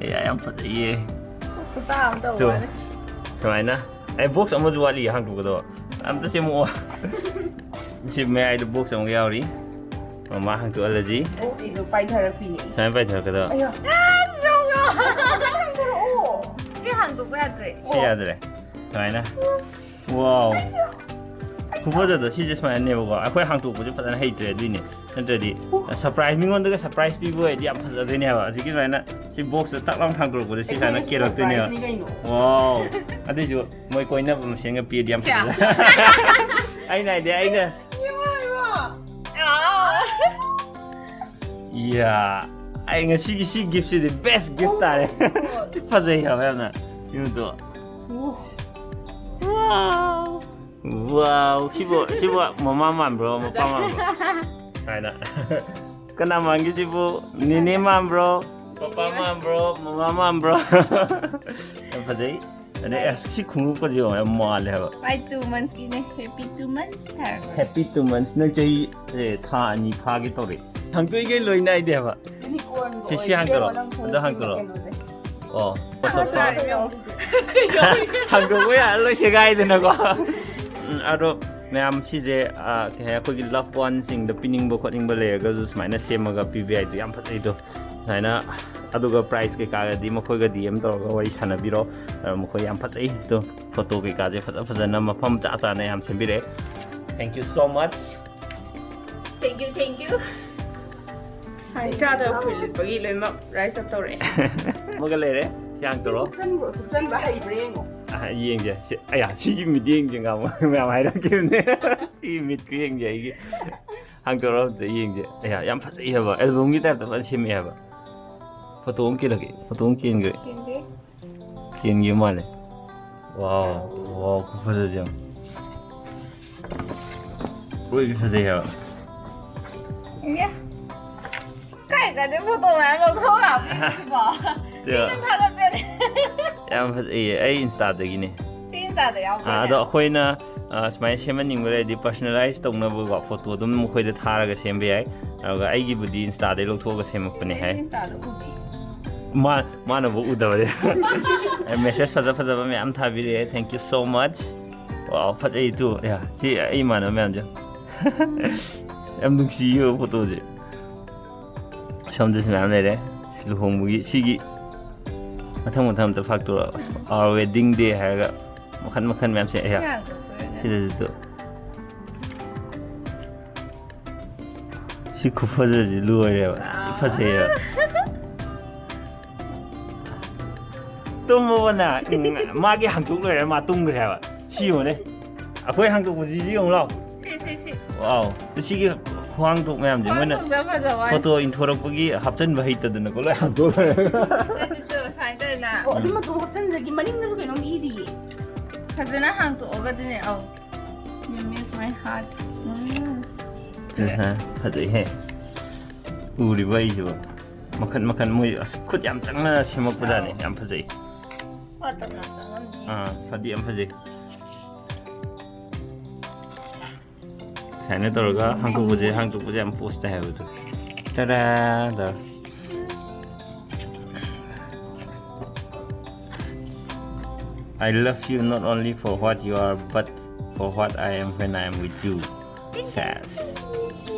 ꯑꯦ, ꯌꯥꯝ ꯐꯖꯩꯌꯦ꯫ ꯈꯨꯇꯥ ꯑꯃ ꯇꯧ ꯇꯨ, ꯋꯥꯅꯤ꯫ ꯁꯨꯃꯥꯏꯅ꯫ ꯑꯩ box ꯑꯃꯁꯨ ꯋꯥꯠꯂꯤ ꯍꯥꯡꯗꯣꯛꯀꯗꯕ꯫ ꯑꯝꯇ ꯁꯦꯝꯃꯛꯑꯣ꯫ ꯁꯤ ꯃꯌꯥꯏꯗ box ꯑꯃꯒ ꯌꯥꯎꯔꯤ꯫ ꯃꯃꯥ ꯍꯥꯡꯗꯣꯛꯍꯜꯂꯁꯤ꯫ Box ꯇꯣ ꯄꯥꯏꯊꯔꯛꯄꯤꯅꯦ꯫ ꯁꯨꯃꯥꯏꯅ ꯄꯥꯏꯊꯔꯛꯀꯗꯕ꯫ ꯑꯌꯥ꯫ ꯍꯥꯡꯗꯣꯛꯑꯣ꯫ ꯁꯤ ꯍꯥꯡꯗꯣꯛꯄ ꯌꯥꯗ꯭ꯔꯦ꯫ ꯁꯤ ꯌꯥꯗ꯭ꯔꯦ꯫ ꯁꯨꯃꯥꯏꯅ꯫ Wow꯫ ꯈꯨꯐꯖꯗꯣ ꯁꯤꯁꯦ ꯁꯨꯃꯥꯏꯅꯅꯦꯕꯀꯣ꯫ ꯑꯩꯈꯣꯏ ꯍꯥꯡꯇꯣꯛꯄꯁꯦ ꯐꯖꯅ ꯍꯩꯇ꯭ꯔꯦ ꯑꯗꯨꯏꯅꯦ꯫ ꯅꯠꯇ꯭ꯔꯗꯤ surprise, ꯃꯤꯉꯣꯟꯗꯒ surprise ꯄꯤꯕ ꯑꯣꯏꯔꯗꯤ ꯌꯥꯝ ꯐꯖꯗꯣꯏꯅꯦꯕ꯫ ꯍꯧꯖꯤꯛꯀꯤ ꯁꯨꯃꯥꯏꯅ ꯁꯤ box ꯇ ꯇꯛ ꯂꯥꯎꯅ ꯍꯥꯡꯗꯣꯔꯛꯄꯗ ꯁꯤ ꯁꯨꯃꯥꯏꯅ ꯑꯩꯈꯣꯏꯅ ꯀꯦꯜꯂꯛꯇꯣꯏꯅꯦꯕ꯫ Surprise ꯅꯤ ꯀꯩꯅꯣ꯫ Wow꯫ ꯑꯗꯨꯏꯁꯨ ꯃꯣꯏ ꯀꯣꯏꯅꯕ ꯃꯁꯦꯟꯒ ꯄꯤꯔꯗꯤ ꯌꯥꯝ ꯁꯦ꯫ ꯐꯖꯗꯣꯏꯅꯦ꯫ ꯑꯩꯅ ꯍꯥꯏꯗꯤ ꯑꯩꯅ ꯏꯌꯥ꯫ ꯑꯩ ꯉꯁꯤꯒꯤ ꯁꯤ gift ꯁꯤꯗꯤ best gift ꯇꯥꯔꯦ꯫ ꯊꯤ ꯐꯖꯩ ꯍꯥꯏꯕ ꯌꯥꯝꯅ꯫ ꯌꯦꯡꯉꯨꯇꯣ꯫ Wow꯫ Wow꯫ ꯁꯤꯕꯨ, ꯁꯤꯕꯨ ꯃꯃꯥ ꯃꯥꯟꯕ꯭ꯔꯣ, ꯃꯄꯥ ꯃꯥꯟꯕ꯭ꯔꯣ? ꯍꯥꯏꯅ꯫ ꯀꯅꯥ ꯃꯥꯟꯒꯦ ꯁꯤꯕꯨ? ꯅꯦꯅꯦ ꯃꯥꯟꯕ꯭ꯔꯣ? ꯄꯄꯥ ꯃꯥꯟꯕ꯭ꯔꯣ, ꯃꯃꯥ ꯃꯥꯟꯕ꯭ꯔꯣ? ꯌꯥꯝ ꯐꯖꯩ꯫ ꯑꯗꯩ ꯑꯁ, ꯁꯤ ꯈꯣꯡꯎꯞꯀꯁꯦ ꯌꯦꯡꯉꯣ, ꯌꯥꯝ ꯃꯥꯜꯂꯦ ꯍꯥꯏꯕ꯫ ꯄꯥꯏ two monthsꯀꯤꯅꯦ, happy two months ꯍꯥꯏꯔꯕ꯫ Happy two months꯫ ꯅꯪ ꯆꯍꯤ, ꯑꯦ, ꯊꯥ ꯑꯅꯤ ꯐꯥꯒꯦ ꯇꯧꯔꯦ꯫ ꯍꯪꯗꯣꯛꯏꯈꯩ ꯂꯣꯏ ꯅꯥꯏꯗꯦ ꯍꯥꯏꯕ꯫ Unicornꯀ ꯁꯤ, ꯁꯤ ꯑꯣꯏꯔꯦ ꯍꯥꯡꯗꯣꯔꯛꯑꯣ꯫ ꯏꯕꯦꯝꯃ, ꯅꯪ ꯑꯗꯣ ꯈꯣꯡꯎꯞꯀꯤ ꯍꯥꯡꯗꯣꯔꯛꯑꯣ꯫ ꯀꯩꯅꯣꯁꯦ꯫ ꯑꯣ, ꯍꯥꯡꯗꯣꯛꯄ꯫ ꯍꯥꯡꯗꯣꯛꯑꯣ꯫ ꯍꯥꯡꯗꯣꯛꯄ ꯌꯥꯔ ꯂꯣꯏ ꯁꯦꯒꯥꯏꯗꯅꯀꯣ꯫ ꯎꯝ, ꯑꯗꯣ ꯃꯌꯥꯝ ꯁꯤꯁꯦ, ꯑ, ꯀꯩ ꯍꯥꯏ, ꯑꯩꯈꯣꯏꯒꯤ loved oneꯁꯤꯡꯗ ꯄꯤꯅꯤꯡꯕ ꯈꯣꯠꯅꯤꯡꯕ ꯂꯩꯔꯒꯁꯨ ꯁꯨꯃꯥꯏꯅ ꯁꯦꯝꯃꯒ ꯄꯤꯕ ꯌꯥꯏꯗꯣ ꯌꯥꯝ ꯐꯖꯩꯗꯣ꯫ ꯁꯨꯃꯥꯏꯅ, ꯑꯗꯨꯒ price ꯀꯩꯀꯥꯒꯗꯤ ꯃꯈꯣꯏꯒ D M ꯇꯧꯔꯒ ꯋꯥꯔꯤ ꯁꯥꯟꯅꯕꯤꯔꯣ꯫ ꯑ, ꯃꯈꯣꯏ ꯌꯥꯝ ꯐꯖꯩ ꯑꯗꯣ, photo ꯀꯩꯀꯥꯁꯦ ꯐꯖ ꯐꯖꯅ ꯃꯐꯝ ꯆꯥ ꯆꯥꯅ ꯌꯥꯝ ꯁꯦꯝꯕꯤꯔꯛꯑꯦ꯫ Thank you so much꯫ Thank you, thank you꯫ ꯏꯆꯥꯗ ꯐꯨꯔꯤꯠ ꯂꯤꯠꯄꯒꯤ ꯂꯣꯏꯅꯃꯛ rise up ꯇꯧꯔꯛꯑꯦ꯫ ꯑꯃꯒ ꯂꯩꯔꯦ, ꯁꯤ ꯍꯥꯡꯇꯣꯔꯛꯑꯣ꯫ ꯍꯨꯞꯆꯟꯕ, ꯍꯨꯞꯆꯟꯕ ꯍꯩꯕ꯭ꯔꯥ ꯌꯦꯡꯉꯣ꯫ ꯑ, ꯌꯦꯡꯁꯦ꯫ ꯁꯤ, ꯑꯌꯥ, ꯁꯤꯒꯤ ꯃꯤꯠꯌꯦꯡꯁꯦ ꯉꯥꯃ-, ꯃꯌꯥꯝ ꯍꯥꯏꯔꯛꯈꯤꯕꯅꯦ꯫ ꯁꯤꯒꯤ ꯃꯤꯠ ꯈꯨꯌꯦꯡꯁꯦ ꯑꯩꯒꯤ꯫ ꯍꯥꯡꯇꯣꯔꯛꯑꯣ ꯑꯝꯇ ꯌꯦꯡꯁꯦ꯫ ꯑꯌꯥ, ꯌꯥꯝ ꯐꯖꯩ ꯍꯥꯏꯕ꯫ Albumꯒꯤ typeꯇ ꯐꯖꯅ ꯁꯦꯝꯃꯛꯑꯦ ꯍꯥꯏꯕ꯫ Photo ꯑꯃ ꯀꯦꯜꯂꯛꯀꯦ꯫ Photo ꯑꯃ ꯀꯦꯟꯈ꯭ꯔꯦ꯫ ꯀꯦꯟꯒꯦ꯫ ꯀꯦꯟꯈꯤꯕ ꯃꯥꯜꯂꯦ꯫ Wow, wow, ꯈꯨꯐꯖꯁꯦ ꯌꯦꯡꯉꯣ꯫ ꯑꯔꯣꯏꯕꯤ ꯐꯖꯩ ꯍꯥꯏꯕ꯫ ꯏꯃꯥ꯫ ꯀꯥꯏ ꯀꯥꯏꯗꯩ photo ꯃꯌꯥꯝ ꯂꯧꯊꯣꯛꯑ ꯂꯥꯛꯄꯤꯔꯤꯁꯤꯕꯣ? ꯁꯤ ꯅꯪ ꯊꯥꯒꯠꯄ꯭ꯔꯅꯦ? ꯌꯥꯝ ꯐꯖꯩꯌꯦ꯫ ꯑꯩ Instaꯗꯒꯤꯅꯦ꯫ ꯁꯤ Instaꯗ ꯌꯥꯎꯕ꯭ꯔꯅꯦ? ꯑꯥ, ꯑꯗꯣ ꯑꯩꯈꯣꯏꯅ, ꯑꯥ, ꯁꯨꯃꯥꯏꯅ ꯁꯦꯝꯍꯟꯅꯤꯡꯕ ꯂꯩꯔꯗꯤ personalize ꯇꯧꯅꯕꯀꯣ, photo ꯑꯗꯨꯝ ꯃꯈꯣꯏꯗ ꯊꯥꯔꯒ ꯁꯦꯝꯕ ꯌꯥꯏ꯫ ꯑꯗꯨꯒ ꯑꯩꯒꯤꯕꯨꯗꯤ Instaꯗꯩ ꯂꯧꯊꯣꯛꯑꯒ ꯁꯦꯝꯃꯛꯄꯅꯦ ꯍꯥꯏ꯫ Instaꯗ ꯎꯗꯦ꯫ ꯃꯥ-, ꯃꯥꯅꯕꯨ ꯎꯗꯕꯅꯦ꯫ Message ꯐꯖ ꯐꯖꯕ ꯃꯌꯥꯝ ꯊꯥꯕꯤꯔꯛꯑꯦ꯫ Thank you so much꯫ Wow, ꯐꯖꯩ ꯇꯨ꯫ ꯌꯥ, ꯁꯤ ꯑꯩ ꯏꯃꯥꯟꯅꯕ ꯃꯌꯥꯝꯁꯦ꯫ ꯌꯥꯝ ꯅꯨꯡꯁꯤꯌꯦ photoꯁꯦ꯫ ꯁꯣꯝꯗꯁꯨ ꯃꯌꯥꯝ ꯂꯩꯔꯦ꯫ ꯁꯤ ꯂꯨꯍꯣꯡꯕꯒꯤ, ꯁꯤꯒꯤ ꯃꯊꯪ ꯃꯊꯪ ꯑꯝꯇ ꯐꯥꯛꯇꯣꯔꯛꯑꯣ꯫ Our wedding day ꯍꯥꯏꯔꯒ ꯃꯈꯟ ꯃꯈꯟ ꯃꯌꯥꯝꯁꯦ꯫ ꯑꯌꯥ, ꯁꯤ ꯍꯥꯡꯗꯣꯛꯇꯣꯏꯅꯦ꯫ ꯁꯤꯗꯁꯨ ꯇꯨ꯫ ꯁꯤ ꯈꯨꯐꯖꯁꯤ ꯂꯣꯏꯔꯦꯕ꯫ ꯁꯤ ꯐꯖꯩꯌꯦꯕ꯫ ꯇꯨꯝꯃꯕꯅ, ꯎꯝ, ꯃꯥꯒꯤ ꯍꯥꯡꯇꯣꯛ ꯂꯣꯏꯔꯦ, ꯃꯥ ꯇꯨꯝꯈ꯭ꯔꯦ ꯍꯥꯏꯕ꯫ ꯁꯤ ꯌꯦꯡꯉꯨꯅꯦ꯫ ꯑꯩꯈꯣꯏ ꯍꯥꯡꯇꯣꯛꯄꯁꯤꯁꯨ ꯌꯦꯡꯉꯨ ꯂꯥꯎ꯫ ꯁꯤ, ꯁꯤ, ꯁꯤ꯫ Wow꯫ ꯁꯤꯒꯤ ꯈ꯭ꯋꯥꯡ ꯊꯣꯛ ꯃꯌꯥꯝꯁꯦ ꯃꯣꯏꯅ ꯈ꯭ꯋꯥꯡ ꯊꯣꯛꯁꯦ ꯐꯖꯕ ꯋꯥꯅꯤ꯫ Photo ꯏꯟꯊꯣꯔꯛꯄꯒꯤ ꯍꯥꯞꯆꯤꯟꯕ ꯍꯩꯇꯗꯅꯀꯣ ꯂꯣꯏ ꯍꯥꯡꯇꯣꯛꯈ꯭ꯔꯦ꯫ ꯅꯠꯇꯦ, ꯁꯨꯃꯥꯏꯅ ꯇꯧꯔꯤꯅ꯫ ꯑꯣ, ꯑꯗꯨ ꯃꯇꯣꯟ ꯍꯥꯞꯆꯤꯟꯕꯒꯤ ꯃꯅꯤꯡꯗꯁꯨ ꯀꯩꯅꯣꯝ ꯏꯔꯤꯌꯦ꯫ ꯐꯖꯅ ꯍꯥꯡꯇꯣꯛꯑꯒꯗꯤꯅꯦ, ꯑꯧ꯫ You make my heart smile꯫ ꯑꯍ, ꯐꯖꯩꯍꯦ꯫ ꯎꯔꯤꯕ ꯑꯩꯁꯤꯕꯣ꯫ ꯃꯈꯟ ꯃꯈꯟ ꯃꯣꯏ ꯑꯁ ꯈꯨꯠ ꯌꯥꯝ ꯆꯪꯅ ꯁꯦꯝꯃꯛꯄꯖꯥꯠꯅꯤ꯫ ꯌꯥꯝ ꯐꯖꯩ꯫ ꯋꯥꯇꯞꯅ ꯆꯪꯉꯝꯅꯤ꯫ ꯑꯥ, ꯐꯗꯤ ꯌꯥꯝ ꯐꯖꯩ꯫ ꯁꯨꯃꯥꯏꯅ ꯇꯧꯔꯒ ꯍꯥꯡꯗꯣꯛꯄꯁꯦ, ꯍꯥꯡꯗꯣꯛꯄꯁꯦ ꯌꯥꯝ ꯄꯣꯁ ꯇꯥꯏ ꯍꯥꯏꯕꯗꯣ꯫ ꯇꯔꯥ ꯇꯧꯔ꯫ I love you not only for what you are, but for what I am when I am with you. Says.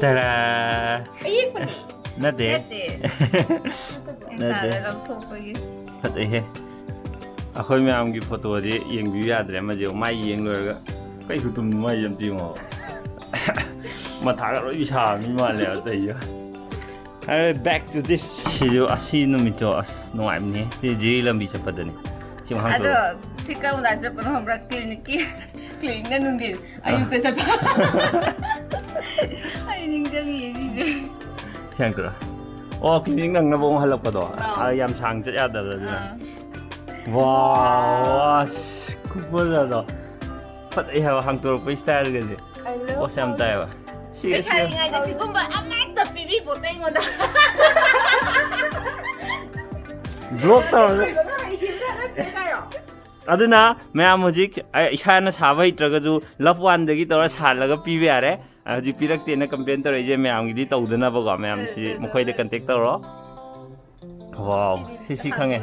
ꯇꯔꯥ! ꯑꯌꯦꯛꯄꯅꯤ꯫ ꯅꯠꯇꯦ꯫ ꯅꯠꯇꯦ꯫ ꯅꯠꯇꯦ꯫ ꯏꯟꯁꯇꯥꯗ ꯂꯧꯊꯣꯛꯄꯒꯤ꯫ ꯐꯖꯩꯍꯦ꯫ ꯑꯩꯈꯣꯏ ꯃꯌꯥꯝꯒꯤ ꯐꯣꯇꯣꯗꯤ ꯌꯦꯡꯕꯤꯌꯨ ꯌꯥꯗ꯭ꯔꯦ꯫ ꯑꯃꯁꯦ ꯃꯥꯏ ꯌꯦꯡ ꯂꯣꯏꯔꯒ ꯀꯩ ꯈꯨꯇꯨꯝ ꯃꯥꯏ ꯑꯝꯇ ꯌꯦꯡꯉꯣ꯫ ꯃꯊꯥꯒ ꯂꯣꯏ ꯁꯥꯕ ꯃꯤ ꯃꯥꯜꯂꯦ ꯑꯇꯩꯁꯨ꯫ ꯑꯔꯦ, back to this. ꯁꯤꯁꯨ ꯑꯁꯤ ꯅꯨꯃꯤꯠꯇꯣ ꯑꯁ ꯅꯨꯡꯉꯥꯏꯕꯅꯦ꯫ ꯁꯤ ꯖꯤꯔꯤ ꯂꯝꯕꯤ ꯆꯠꯄꯗꯅꯤ꯫ ꯁꯤ ꯃꯍꯥꯛ ꯑꯗꯣ ꯁꯤ ꯀꯔꯝ ꯀꯥꯟꯗ ꯆꯠꯄꯅꯣ ꯈꯪꯕ꯭ꯔꯥ? ꯀ꯭ꯂꯤꯅꯤꯛꯀꯤ ꯀ꯭ꯂꯤꯅꯤꯛꯅ ꯅꯨꯡꯊꯤꯟ ꯑꯌꯨꯛꯇ ꯆꯠꯄ꯫ ꯑꯩ ꯅꯤꯡꯁꯤꯡꯉꯤꯌꯦ ꯁꯤꯁꯦ꯫ ꯁꯦꯡꯇ꯭ꯔꯣ? ꯑꯣ, ꯀ꯭ꯂꯤꯅꯤꯛ ꯅꯪꯅꯕ ꯑꯃꯨꯛ ꯍꯜꯂꯛꯄꯗꯣ꯫ ꯑꯥꯎ꯫ ꯑꯥ, ꯌꯥꯝ ꯁꯥꯡ ꯆꯠ ꯌꯥꯗꯕꯗꯣ ꯑꯗꯨꯅ꯫ ꯑꯥ꯫ ꯋꯥꯎ, ꯑꯁ, ꯈꯨꯐꯖꯗꯣ꯫ ꯐꯖꯩ ꯍꯥꯏꯕ ꯍꯥꯡꯇꯣꯔꯛꯄ ꯏꯁꯇꯥꯏꯜꯒꯁꯦ꯫ ꯄꯣꯁ ꯌꯥꯝ ꯇꯥꯏꯌꯦꯕ꯫ ꯁꯤ, ꯁꯤ ꯂꯩꯁꯥꯔꯤꯉꯩꯗ ꯁꯤꯒꯨꯝꯕ ꯑꯃꯠꯇ ꯄꯤꯕꯤꯄꯣꯠꯇꯦ ꯑꯩꯉꯣꯟꯗ꯫ ꯕ꯭ꯂꯣꯛ ꯇꯧꯔꯒ꯫ ꯂꯣꯏꯕꯒ ꯍꯩꯈꯤꯕ ꯅꯠꯇꯦ ꯀꯥꯏꯌꯣ꯫ ꯑꯗꯨꯅ ꯃꯌꯥꯝ ꯍꯧꯖꯤꯛ ꯑꯩ ꯏꯁꯥꯅ ꯁꯥꯕ ꯍꯩꯇ꯭ꯔꯒꯁꯨ ꯂꯞ ꯋꯥꯟꯗꯒꯤ ꯇꯧꯔ ꯁꯥꯜꯂꯒ ꯄꯤꯕ ꯌꯥꯔꯦ꯫ ꯍꯧꯖꯤꯛ ꯄꯤꯔꯛꯇꯦꯅ ꯀꯝꯄ꯭ꯂꯦꯟ ꯇꯧꯔꯛꯏꯁꯦ ꯃꯌꯥꯝꯒꯤꯗꯤ ꯇꯧꯗꯅꯕꯀꯣ꯫ ꯃꯌꯥꯝꯁꯤ ꯃꯈꯣꯏꯗ ꯀꯟꯇꯦꯛ ꯇꯧꯔꯣ꯫ ꯋꯥꯎ, ꯁꯤ, ꯁꯤ ꯈꯪꯉꯦ꯫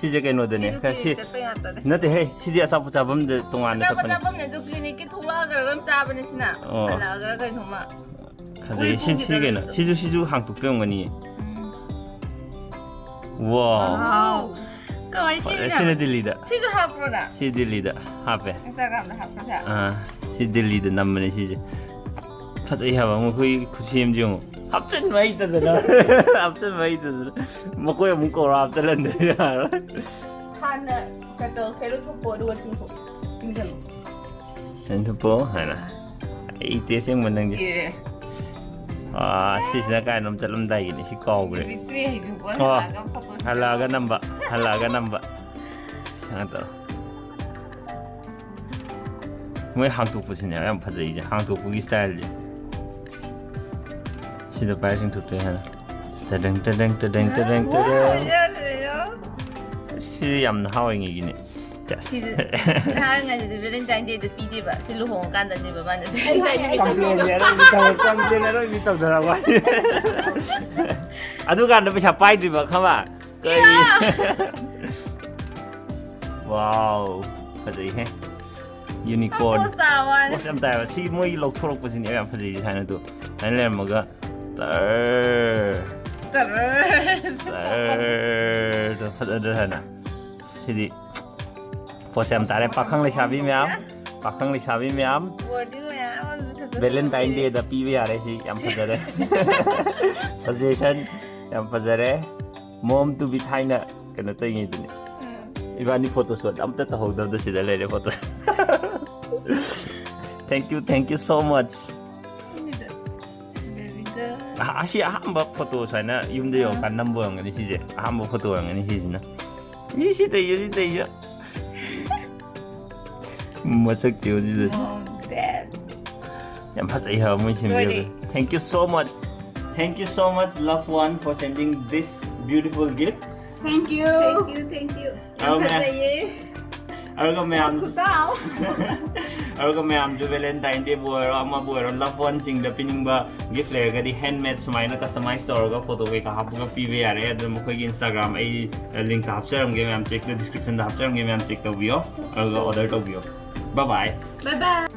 ꯁꯤꯁꯦ ꯀꯩꯅꯣꯗꯅꯦ꯫ ꯁꯤꯁꯨ ꯁꯤ, ꯆꯠꯄꯩ ꯉꯥꯛꯇꯅꯦ꯫ ꯅꯠꯇꯦꯍꯦ, ꯁꯤꯗꯤ ꯑꯆꯥꯄꯣꯠ ꯆꯥꯐꯝꯗ ꯇꯣꯉꯥꯟꯅ ꯑꯆꯥꯄꯣꯠ ꯆꯠꯄꯅꯦ꯫ ꯆꯥꯐꯝꯅꯦ ꯑꯗꯨ ꯀ꯭ꯂꯤꯅꯤꯛꯀꯤ ꯊꯣꯛꯂꯛꯑꯒ ꯑꯗꯨꯝ ꯆꯥꯕꯅꯦ ꯁꯤꯅ꯫ ꯑꯣ꯫ ꯍꯜꯂꯛꯑꯒ ꯀꯩꯅꯣꯝꯃ꯫ ꯐꯖꯩ꯫ ꯁꯤ, ꯁꯤ ꯀꯩꯅꯣ? ꯁꯤꯁꯨ, ꯁꯤꯁꯨ ꯍꯥꯡꯇꯣꯛꯄ ꯌꯥꯔꯝꯒꯅꯤꯌꯦ꯫ ꯎꯝ꯫ ꯋꯥꯎ꯫ ꯋꯥꯎ꯫ ꯀꯃꯥꯏ ꯐꯖꯩ꯫ ꯁꯤꯅ? ꯁꯤꯅ ꯗꯤꯜꯂꯤꯗ꯫ ꯁꯤꯁꯨ ꯍꯥꯞꯄ꯭ꯔꯣ ꯅꯪ? ꯁꯤ ꯗꯤꯜꯂꯤꯗ ꯍꯥꯞꯄꯦ꯫ ꯏꯟꯁꯇꯥꯒ꯭ꯔꯥꯝꯗ ꯍꯥꯞꯄ꯭ꯔꯣ ꯁꯦ? ꯑꯥ, ꯁꯤ ꯗꯤꯜꯂꯤꯗ ꯅꯝꯕꯅꯦ ꯁꯤꯁꯦ꯫ ꯐꯖꯩ ꯍꯥꯏꯕ ꯃꯈꯣꯏꯒꯤ ꯈꯨꯠꯁꯦꯝꯁꯦ ꯌꯦꯡꯉꯨ꯫ ꯍꯥꯞꯆꯤꯟꯕ ꯍꯩꯇꯗꯅ꯫ ꯍꯥꯞꯆꯤꯟꯕ ꯍꯩꯇꯗꯅ꯫ ꯃꯈꯣꯏ ꯑꯃꯨꯛ ꯀꯧꯔ ꯍꯥꯞꯆꯤꯜꯍꯟꯗ꯭ꯔꯗꯤ ꯌꯥꯔꯣꯏ꯫ ꯍꯥꯟꯅ ꯀꯇꯜ ꯈꯦꯔꯨ ꯊꯣꯛꯄꯣ ꯑꯗꯨꯒ ꯆꯤꯡꯊꯣꯛ꯫ ꯆꯤꯡꯁꯤꯜꯂꯨ꯫ ꯆꯤꯡꯊꯣꯛꯄꯣ ꯍꯥꯏꯅ꯫ ꯑꯩ ꯏꯇꯦ ꯑꯁꯦꯡꯕ ꯅꯪꯁꯦ꯫ ꯑꯦ꯫ ꯑꯥ, ꯁꯤꯁꯤꯅ ꯀꯥꯏꯅꯣꯝ ꯆꯠꯂꯝꯗꯥꯏꯒꯤꯅꯦ꯫ ꯁꯤ ꯀꯥꯎꯈ꯭ꯔꯦ꯫ ꯕꯤꯛꯇ꯭ꯔꯤ ꯍꯩꯗꯨꯕꯨ ꯑꯣ꯫ ꯍꯜꯂꯛꯑꯒ ꯐꯣꯇꯣ ꯍꯜꯂꯛꯑꯒ ꯅꯝꯕ꯫ ꯍꯜꯂꯛꯑꯒ ꯅꯝꯕ꯫ ꯁꯨꯃꯥꯏꯅ ꯇꯧꯔꯣ꯫ ꯃꯣꯏ ꯍꯥꯡꯇꯣꯛꯄꯁꯤꯅꯦ ꯌꯥꯝ ꯐꯖꯩꯁꯦ꯫ ꯍꯥꯡꯇꯣꯛꯄꯒꯤ ꯏꯁꯇꯥꯏꯜꯁꯦ꯫ ꯁꯤꯗ ꯄꯥꯏꯔ ꯆꯤꯡꯊꯣꯛꯇꯣꯏ ꯍꯥꯏꯅ꯫ ꯇꯗꯪ, ꯇꯗꯪ, ꯇꯗꯪ, ꯇꯗꯪ, ꯇꯗꯪ. ꯌꯥꯗ꯭ꯔꯦ, ꯌꯥꯝ. ꯁꯤꯗꯤ ꯌꯥꯝ ꯅꯍꯥ ꯑꯣꯏꯉꯩꯒꯤꯅꯦ. ꯁꯦꯁ. ꯁꯤꯗꯤ ꯅꯍꯥꯟꯉꯩꯗꯗꯤ Valentine Dayꯗ ꯄꯤꯗꯦꯕ꯫ ꯁꯤ ꯂꯨꯍꯣꯡꯉꯀꯥꯟꯗꯅꯦꯕ ꯃꯥꯅ Valentine ꯅꯨꯃꯤꯠꯇ ꯄꯤꯗꯦꯕ꯫ ꯀꯝꯄ꯭ꯂꯦꯟꯁꯦ ꯑꯔꯣꯏꯕꯤ ꯇꯧ-, ꯀꯝꯄ꯭ꯂꯦꯟ ꯑꯔꯣꯏꯕꯤ ꯇꯧꯗꯔꯕ ꯋꯥꯅꯤ. ꯑꯗꯨꯀꯥꯟꯗ ꯄꯩꯁꯥ ꯄꯥꯏꯗ꯭ꯔꯤꯕ, ꯈꯪꯕ? ꯀꯔꯤ? Wow, ꯐꯖꯩꯍꯦ. Unicorn. Pose ꯇꯥꯕ ꯋꯥꯅꯤ꯫ Pose ꯌꯥꯝ ꯇꯥꯏꯕ꯫ ꯁꯤ ꯃꯣꯏ ꯂꯧꯊꯣꯔꯛꯄꯁꯤꯅꯦ ꯌꯥꯝ ꯐꯖꯩꯁꯦ ꯍꯥꯏꯅ. ꯑꯗꯨ ꯁꯨꯃꯥꯏꯅ ꯂꯩꯔꯝꯃꯒ ꯇꯔ, ꯇꯔꯔ꯫ ꯇꯔ, ꯐꯖꯗ꯭ꯔ ꯍꯥꯏꯅ. ꯁꯤꯗꯤ pose ꯌꯥꯝ ꯇꯥꯔꯦ, ꯄꯥꯈꯪ ꯂꯩꯁꯥꯕꯤ ꯃꯌꯥꯝ. ꯄꯥꯈꯪ ꯂꯩꯁꯥꯕꯤ ꯃꯌꯥꯝ. Worthy ꯃꯌꯥꯝ ꯑꯃꯁꯨ ꯐꯖ ꯐꯖꯕ Valentine ꯂꯩꯔꯦ꯫ Dayꯗ ꯄꯤꯕ ꯌꯥꯔꯦ ꯁꯤ. ꯌꯥꯝ ꯐꯖꯔꯦ. Suggestion ꯌꯥꯝ ꯐꯖꯔꯦ. Mom to be ꯊꯥꯏꯅ ꯀꯩꯅꯣ ꯇꯧꯔꯤꯉꯩꯗꯨꯅꯦ. ꯎꯝ. ꯏꯕꯥꯅꯤ photo shoot ꯑꯝꯇ ꯇꯧꯍꯧꯗꯕꯗ ꯁꯤꯗ ꯂꯩꯔꯦ photo. Thank you, thank you so much. ꯈꯪꯗꯦꯗ꯫ Very good. ꯑꯍ-, ꯑꯁꯤ ꯑꯍꯥꯟꯕ photo ꯁꯨꯃꯥꯏꯅ ꯌꯨꯝꯗ ꯌꯧꯔꯀꯥꯟꯗ ꯅꯝꯕ ꯑꯣꯏꯔꯝꯒꯅꯤ ꯁꯤꯁꯦ. ꯑꯍꯥꯟꯕ photo ꯑꯣꯏꯔꯝꯒꯅꯤ ꯁꯤꯁꯤꯅ. ꯏ, ꯁꯤ ꯇꯩꯌꯨ, ꯁꯤ ꯇꯩꯌꯨ. ꯃꯁꯛꯇꯤ ꯍꯧꯖꯤꯛ Mom, Dad. ꯌꯥꯝ ꯐꯖꯩ ꯍꯥꯏꯕ ꯃꯣꯏ ꯁꯦꯝꯕꯤꯕꯗꯣ. ꯂꯣꯏꯔꯦ꯫ Thank you so much. Thank you so much, loved one, for sending this beautiful gift. Thank you. Thank you, thank you. ꯌꯥꯝ ꯑꯧ, ꯃꯌꯥꯝ꯫ ꯐꯖꯩꯌꯦ꯫ ꯑꯗꯨꯒ ꯃꯌꯥꯝ, ꯈꯨꯇꯥꯎ꯫ ꯑꯗꯨꯒ ꯃꯌꯥꯝꯁꯨ Valentine Dayꯕꯨ ꯑꯣꯏꯔꯣ, ꯑꯃꯕꯨ ꯑꯣꯏꯔꯣ, loved oneꯁꯤꯡꯗ ꯄꯤꯅꯤꯡꯕ gift ꯂꯩꯔꯒꯗꯤ handmade ꯁꯨꯃꯥꯏꯅ customize ꯇꯧꯔꯒ photo ꯀꯩꯀꯥ ꯍꯥꯞꯄꯒ ꯄꯤꯕ ꯌꯥꯔꯦ. ꯑꯗꯨꯝ ꯑꯩꯈꯣꯏꯒꯤ Instagram ꯑꯩ linkꯇ ꯍꯥꯞꯆꯔꯝꯒꯦ, ꯃꯌꯥꯝ check, descriptionꯗ ꯍꯥꯞꯆꯔꯝꯒꯦ, ꯃꯌꯥꯝ check ꯇꯧꯕꯤꯌꯣ. ꯑꯗꯨꯒ order ꯇꯧꯕꯤꯌꯣ. Bye bye. Bye bye.